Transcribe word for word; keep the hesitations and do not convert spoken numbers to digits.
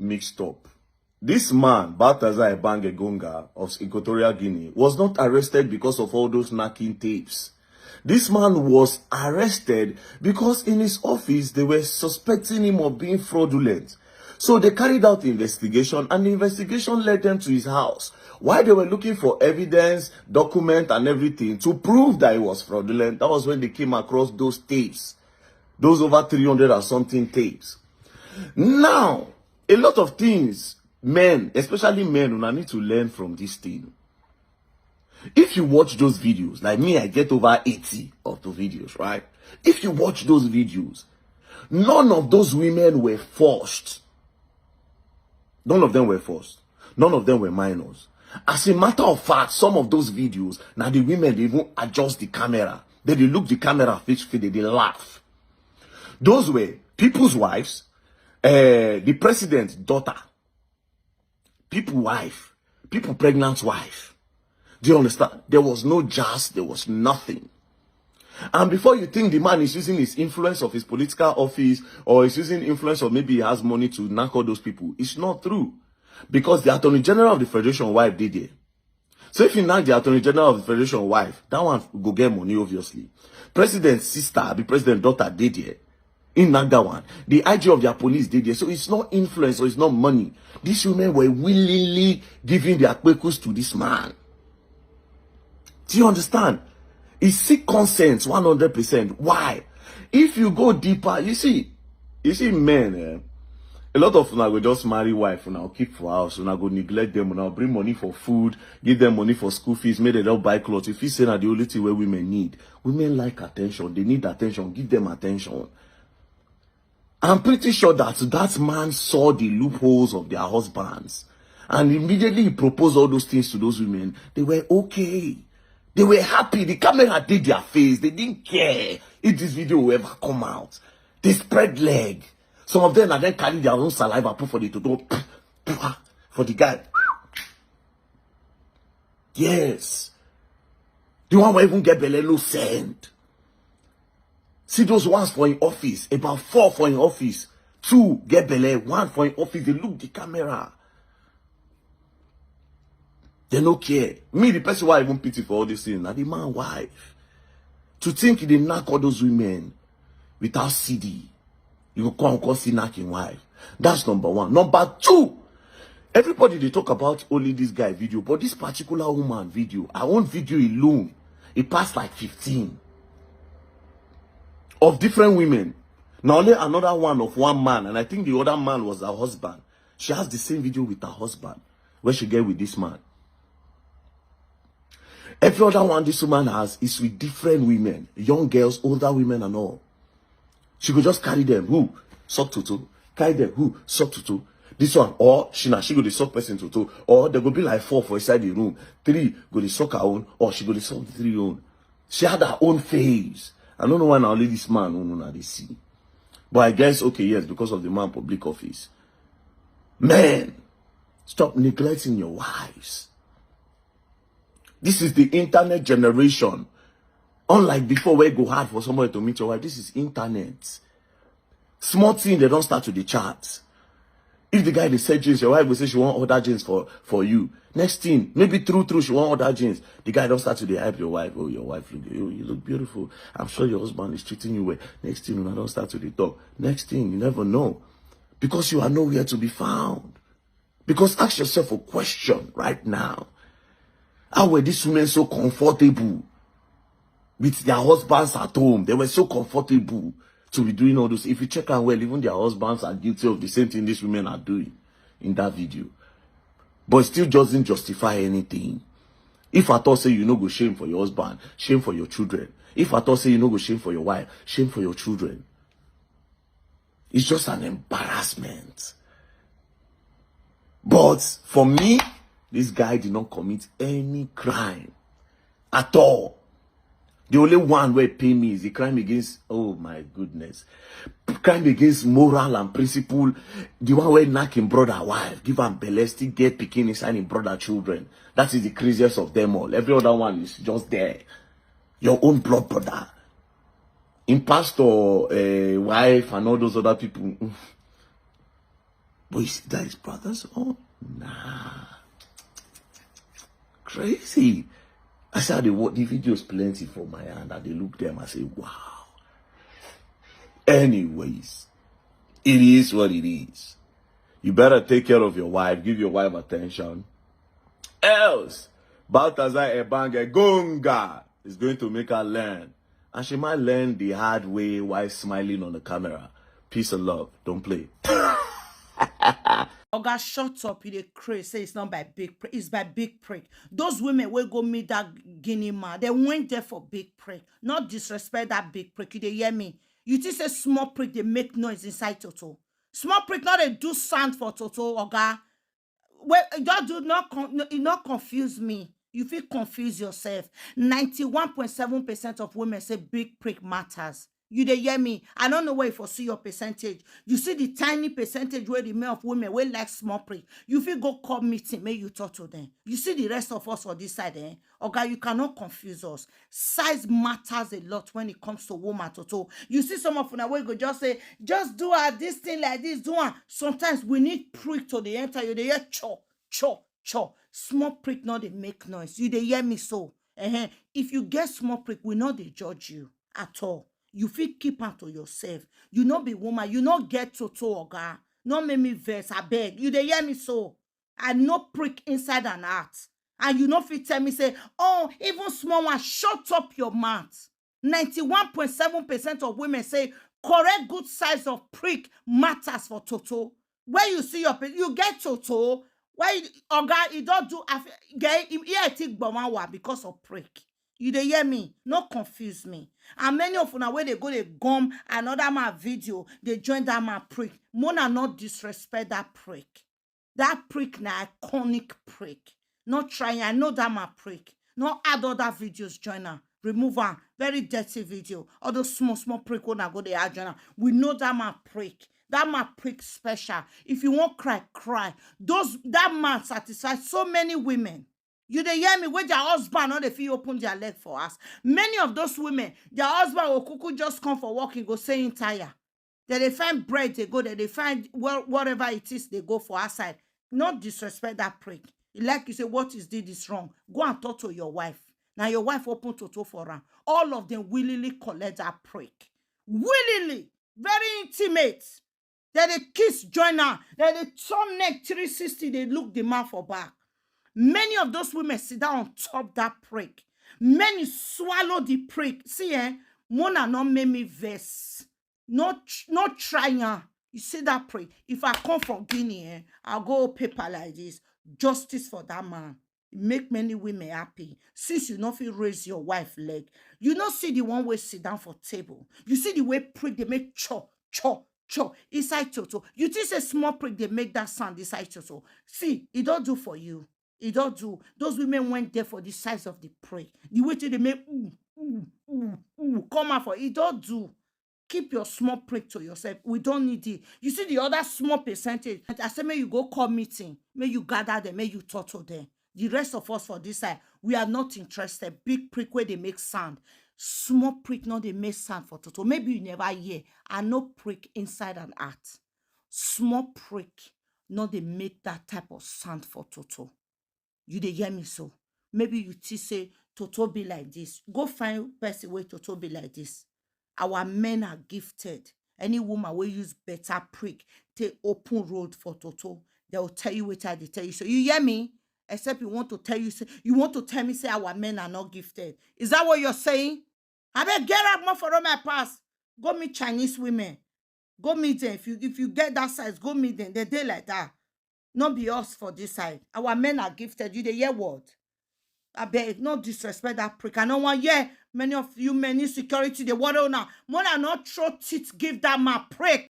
mixed up. This man, Balthazar Ebang Engonga of Equatorial Guinea, was not arrested because of all those knacking tapes. This man was arrested because in his office they were suspecting him of being fraudulent. So they carried out the investigation, and the investigation led them to his house. While they were looking for evidence, document, and everything to prove that he was fraudulent, that was when they came across those tapes, those over three hundred and something tapes. Now, a lot of things, men, especially men, una need to learn from this thing. If you watch those videos, like me, I get over eighty of the videos, right? If you watch those videos, none of those women were forced. None of them were forced. None of them were minors. As a matter of fact, some of those videos, now the women, they even adjust the camera. They, they look the camera face, face, they, they laugh. Those were people's wives, uh, the president's daughter, people wife, people pregnant wife. Do you understand? There was no jazz, there was nothing. And before you think the man is using his influence of his political office or is using influence of maybe he has money to knock all those people, it's not true. Because the Attorney General of the Federation wife did it. So if you knock the Attorney General of the Federation wife, that one go get money, obviously. President's sister, the president's daughter did it. In that one, the I G of their police did it. So it's not influence or it's not money. These women were willingly giving their kpekus to this man. Do you understand? It's sick conscience, one hundred percent. Why? If you go deeper, you see, you see, men, eh, a lot of una go just marry wife, una go keep for house, una go neglect them, una go bring money for food, give them money for school fees, make they don't buy clothes. If you say that the only thing where women need, women like attention, they need attention, give them attention. I'm pretty sure that that man saw the loopholes of their husbands and immediately he proposed all those things to those women. They were okay. They were happy. The camera did their face. They didn't care if this video will ever come out. They spread leg. Some of them are then carry their own saliva, put for the toto, for the guy. Yes. The one who even get belle no send. See those ones for in office, about four for in office, two get belle, one for in office, they look the camera. They no care. Me, the person why I even pity for all these things, now the man wife. To think they knock all those women without C D. You go come, come see knocking wife. That's number one. Number two, everybody they talk about only this guy video, but this particular woman video, her own video alone, it passed like fifteen of different women. Now only another one of one man, and I think the other man was her husband. She has the same video with her husband where she get with this man. Every other one this woman has is with different women, young girls, older women, and all. She go just carry them, who suck toto, carry them, who suck toto. This one, or she na she go dey suck person toto, or there go be like four for inside the room. Three go dey suck her own, or she go dey suck the three own. She had her own phase. I don't know why now only this man who know they see. But I guess, okay, yes, because of the man public office. Man, stop neglecting your wives. This is the internet generation. Unlike before, where it go hard for somebody to meet your wife, this is internet. Small thing, they don't start to the chat. If the guy they sell jeans, your wife will say she want order jeans for, for you. Next thing, maybe through through she want order jeans. The guy don't start to dey hype your wife. Oh, your wife look, you, you look beautiful. I'm sure your husband is treating you well. Next thing, you don't start to dey talk. Next thing, you never know, because you are nowhere to be found. Because ask yourself a question right now. How were these women so comfortable with their husbands at home? They were so comfortable to be doing all those. If you check out well, even their husbands are guilty of the same thing these women are doing in that video. But it still doesn't justify anything. If at all say you no go shame for your husband, shame for your children. If at all say you no go shame for your wife, shame for your children. It's just an embarrassment. But for me, this guy did not commit any crime at all. The only one where pay me is the crime against, oh my goodness, crime against moral and principle. The one where knock him brother wife, give him belle, still get pikin inside him brother children. That is the craziest of them all. Every other one is just there. Your own blood brother, in pastor, uh, wife, and all those other people. Mm. But you see that his brother's own? Nah. Crazy. I said the, what the videos plenty for my hand. I dey look them, I say, wow. Anyways, it is what it is. You better take care of your wife, give your wife attention. Else, Balthazar Ebanga Gonga is going to make her learn. And she might learn the hard way while smiling on the camera. Peace and love. Don't play. Oga, shut up, you dey craze. Say it's not by big prick, it's by big prick. Those women wey go meet that Guinea man, they went there for big prick. Not disrespect that big prick. You dey hear me? You think say small prick dey make noise inside Toto? Small prick not dey do sound for Toto, Oga. Well, just do not con- no, e not confuse me. You fit confuse yourself. Ninety-one point seven percent of women say big prick matters. You dey hear me? I don't know where you for see your percentage. You see the tiny percentage where the men of women wey like small prick. You fit go call meeting, make you talk to them. You see the rest of us on this side, eh? Oga, you cannot confuse us. Size matters a lot when it comes to woman Toto. You see some of una wey go just say, just do her this thing like this, do her. Sometimes we need prick to the enter you. They hear cho, cho, cho. Small prick not dey make noise. You dey hear me so? Uh-huh. If you get small prick, we not dey judge you at all. You fit keep am to yourself. You no be woman. You no get Toto, Oga. No make me vex, abeg. You dey hear me so? I no prick inside and out. And you no fit tell me say, oh, even small one, shut up your mouth. Ninety-one point seven percent of women say correct good size of prick matters for Toto. Where you see your pe- you get Toto. Why, Oga, e don do af- get him ear take gbomawa because of prick. You dey hear me? No confuse me. And many of una wey dey go dey gum another man video, dey join that man prick. Mona not disrespect that prick. That prick na iconic prick. Not trying. I know that man prick. Not add other videos join am. Remove am. Very dirty video. All those small small prick wey una go dey add join am. We know that man prick. That man prick special. If you wan cry, cry. Those that man satisfy so many women. You dey hear me? Wey their husband no dey fit open their leg for us. Many of those women, their husband go kuku just come for work, he go say him tire. Dem dey find bread dey go, dem dey find wha- whatever it is dey go for outside. No disrespect that prick. E like you say, what is this, this wrong? Go and talk to your wife. Now your wife open Toto for am. All of them willingly collect that prick. Willingly, very intimate. Then they kiss join am. Then they turn neck three sixty. They look the man for back. Many of those women sit down on top that prick. Many swallow the prick. See, eh? Mona not make me vex. No, tr- no try am. You see that prick. If I come from Guinea, eh, I'll go paper like this. Justice for that man. Make many women happy. Since you no fit raise your wife leg, you no see the one wey sit down for table. You see the way prick dey make cho cho cho inside Toto. You think say small prick dey make that sound inside Toto? See, e don do for you. E don do. Those women went there for the size of the prick. The way they make ooh ooh ooh ooh come out for e don do. Keep your small prick to yourself. We don't need it. You see the other small percentage. I say, may you go call meeting. May you gather them. May you talk to them. The rest of us for this side, we are not interested. Big prick where they make sound. Small prick not they make sound for Toto. Maybe you never hear. I know prick inside and out. Small prick not they make that type of sound for Toto. You dey hear me so? Maybe you think say Toto be like this. Go find person wey Toto be like this. Our men are gifted. Any woman wey use better prick take open road for Toto, they will tell you what I dey tell you. So you hear me? Except you want to tell you say you want to tell me say our men are not gifted. Is that what you're saying? I beg get up more for all my pass. Go meet Chinese women. Go meet them. If you if you get that size, go meet them. They dey like that. Not be us for this side. Our men are gifted. You dey hear what? I beg, no disrespect that prick. I no want hear many of you men insecurity. They worry now. Mona not throw teeth, give that man prick.